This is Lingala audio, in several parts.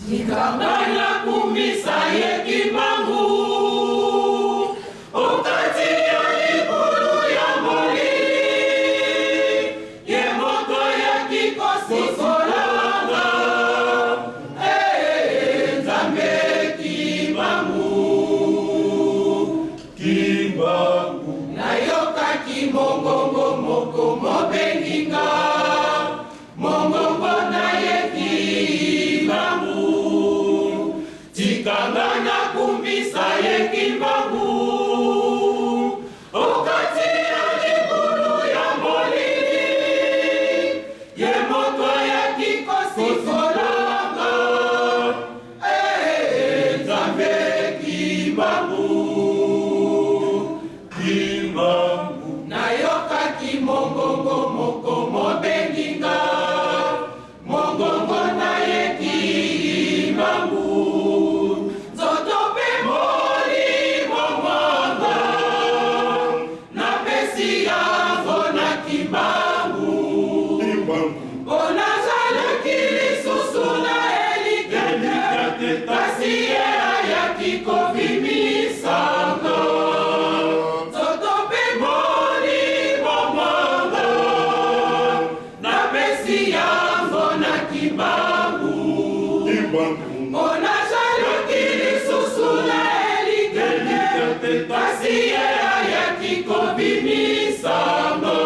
Tika ngai nakumisa ye Kimbangu okati ya libulu ya molili, ye moto ayaki kosikola nga. Eh, Nzambe Kimbangu. Kimbangu. Nayokaki mongongo moko mobengi nga. Mongongo na ye Kimbangu, tika nga nakumisa ye Kimbangu, okati ya libulu ya molili, ye moto ayaki kosikola nga. Eh, Nzambe Kimbangu. Kimbangu. Nayokaki mongongo moko mobengi nga, mongongo na ye Kimbangu, nzoto mpe molimo mwanga, napesi yango na Kimbangu. Kimbangu. Mpo nazalaki lisusu na elikya te, kasi ye ayaki kobimisa nga. Nzoto mpe molimo mwanga, napesi yango na Kimbangu. Kimbangu. Mpo nazalaki lisusu na elikya te, kasi ye ayaki kobimisa nga.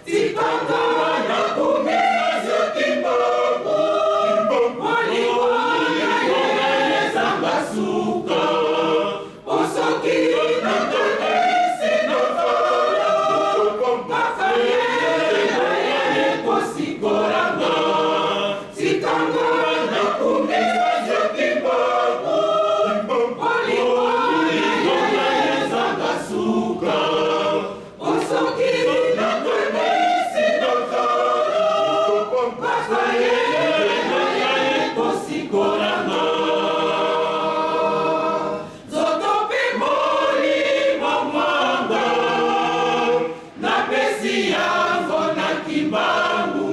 Tika nga nakumisa Kimbangu, bolingo na ye ezanga suka. Po soki nakanisi na nkolo, kaka ye aye kosikola nga. Tika nga nakumisa Kimbangu, bolingo na ye ezanga suka. Po soki nakanisi na nkolo, kaka ye aye kosikola nga. Nzoto mpe molimo mwanga, napesi yango na Kimbangu.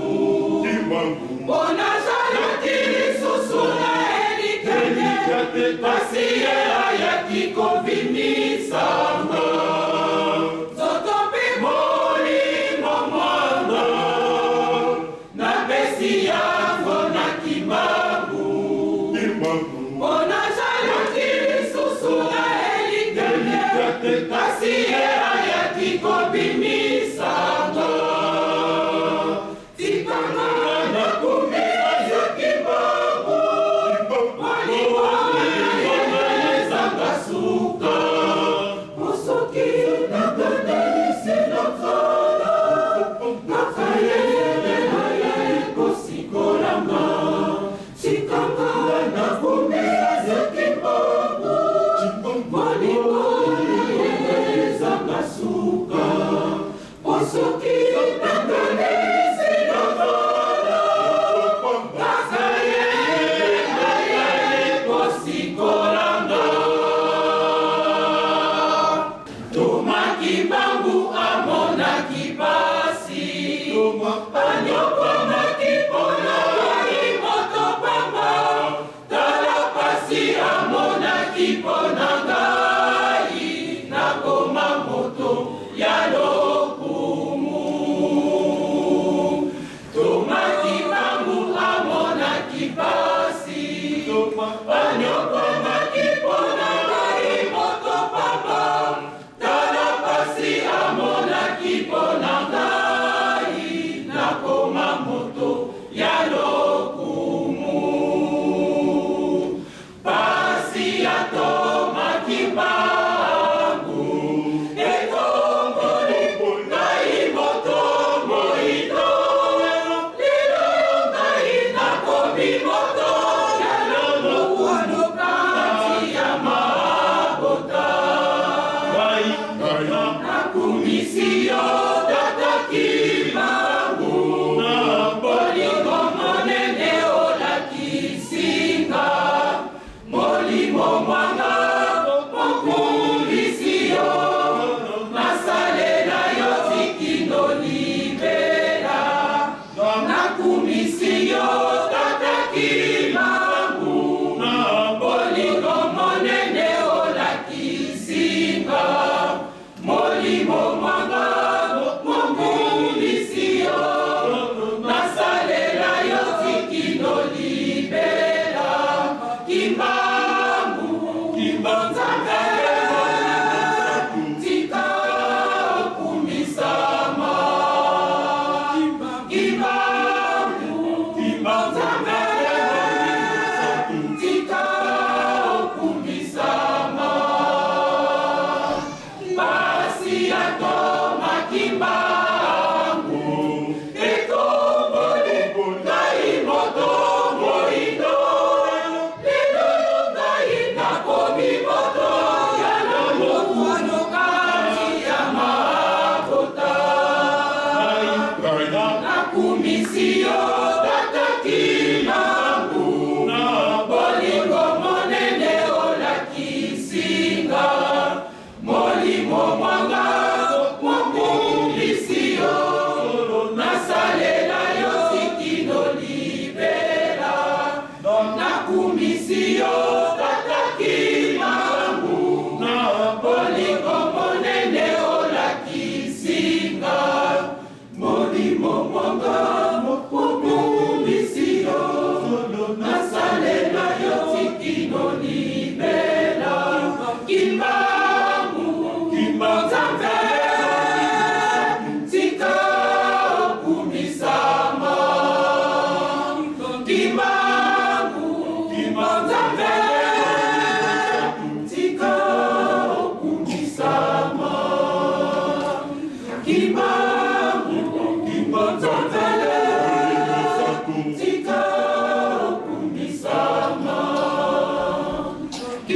Kimbangu. Mpo nazalaki lisusu na elikya te, kasi ye ayaki kobimisa nga. Nzoto mpe molimo mwanga, napesi yango na Kimbangu. Kimbangu. Mpo nazalaki lisusu na elikya te, kasi ye ayaki kobimisa nga. Tika nga nakumisa Kimbangu, bolingo na ye ezanga suka. Po soki nakanisi na nkolo, kaka ye aye kosikola nga. Tika nga nakumisa Kimbangu, bolingo na ye ezanga suka. Po soki nakanisi na nkolo, kaka ye aye kosikola nga. Toma Kimbangu amonaki pasi, anyokwamaki mpona ngai moto pamba. Tala pasi amonaki mpona ngai, nakoma moto ya lokumu. Toma Kimbangu amonaki pasi, anyokwamaki mpona ngai moto pamba. Tala pasi amonaki mpona ngai, nakoma moto ya lokumu. Pasi ya Toma Kimbangu etomboli ngai moto moindo. Lelo ngai nakomi moto ya lokumu kati ya mabota. Ngai. Nakumisi yo Tata Kimbangu, bolingo monene olakisi nga, molimo mwanga mokumisi yo, nasalela yo ti kino libela. Nakumisi yo Tata Kimbangu.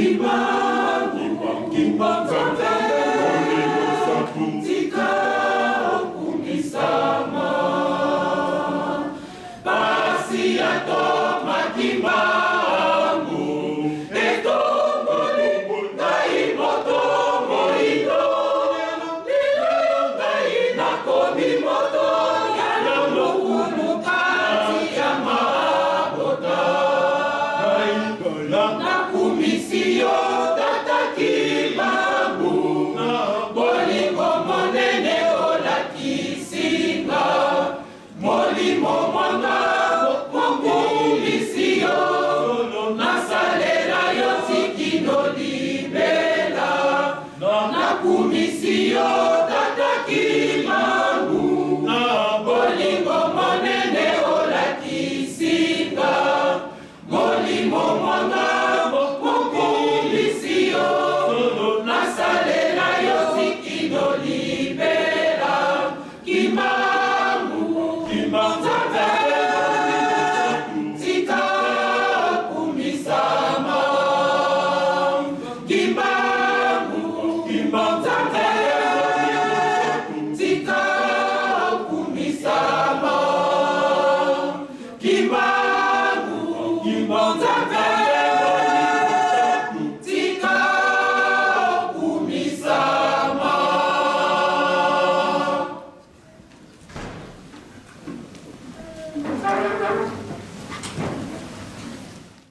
Kimbangu, Kimbangu, Nzambe, Molimo Santu, tika okumisama. Pasi ya Toma Kimbangu.